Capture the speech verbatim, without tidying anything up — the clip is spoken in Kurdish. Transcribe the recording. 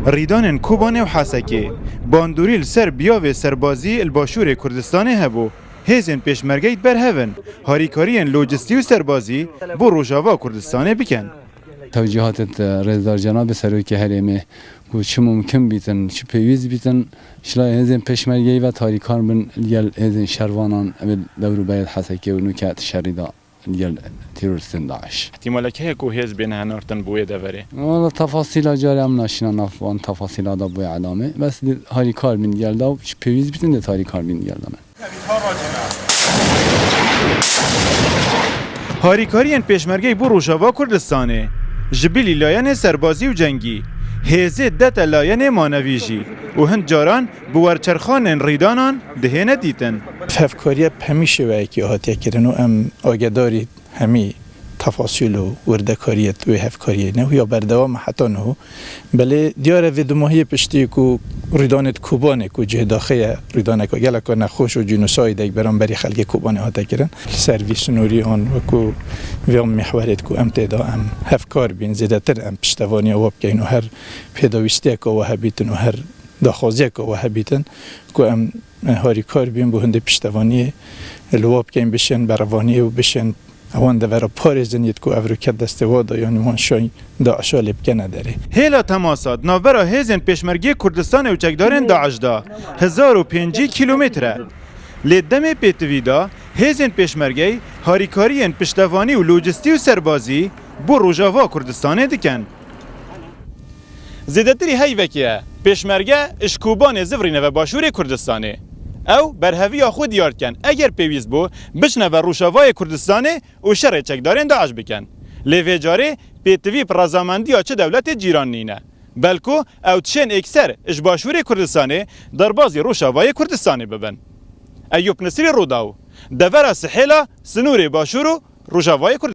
Rîdanên Kobanê û Hesekê, bandorî li ser biyavê serbazî li başûrê Kurdistanê hebû. Hêzên pêşmergeyî berhev in, harîkariyên lojistî û serbazî bo Rojava Kurdistanê bikin. Tewcîhatê Rêzdar Cenabê Serokê Herêmê ku çi mumkin bîtin, çi pêwîst bîtin, ji layê hêzên pêşmergeyî ve harîkar bin, li gel hêzên şervanan, ev ê dewrûberê Hesekê û nûke di şerî de li gel teroristên DAIŞ. Îhtîmalek heye ku hêz bêne henartin bi wê deverê? Wala tefasîla carê em naşîna nav wan tefasîla de bûye elamê. Bes dê harîkar bîn gel de û çi pêwîst bîtin dê harîkar bîn gel de me. Harîkariyên pêşmergeyî bo Rojava Kurdistanê ji bilî layenê serbazî û cengî, hêzê dete layenê manevî jî û hin caran bi werçerxanên rîdanan dihêne dîtin. Hevkariye bi hemî şêweyekî hatiye kirin û em agedarî hemî tefasîl û wirdekariyê wê hevkariyê ne û ya berdewam e heta niho. Belê diyar e vê dumahiyê piştî ku rîdanê di Kobanê ku cihê daxê ye, rîdaneke geleka nexweş û cînosaydek beramberî xelkê Kobanê hate kirin. Li ser vî sînorî an wekû vê mîhwerê ku em tê de em hevkar bîn, zêdetir em piştevaniya we bikeyn û her pêdawîstiyeke we hebîtin û her daxwaziyeke we hebîtin ku em harîkar bîn bo hindê piştevaniyê li we bikeyn, bişên berevaniyê û bişên ewan devera parêzin yêt ku ev rûket destê we de, yanî wan şay DAIŞa lê bikene derê. Hêla temasa di navbera hêzên pêşmergeyê Kurdistanê û çekdarên DAIŞ de hezar û pêncî kîlometre. Lê demê pêtivî de hêzên pêşmergeyî harîkariyên piştevanî û lojistî û serbazî bo Rojava Kurdistanê dikin. Zêdetirî heyvekê ye, pêşmerge ji Kobanê zivrîne ve başûrê Kurdistanê. Ew berheviya xwe diyar dikin, eger pêwîst bû, biçine ve Rojavayê Kurdistanê û şerê çekdarên DAIŞ bikin. Lê vê carê pêtivî bi rezamendiya çi dewletê cîran nîne. Belku ew dişên êkser ji başûrê Kurdistanê derbazî Rojavayê Kurdistanê bibin. Eyûp Nisrî, Rûdaw, devera Sihêla, sinûrê başûr û Rojavayê Kurdistanê.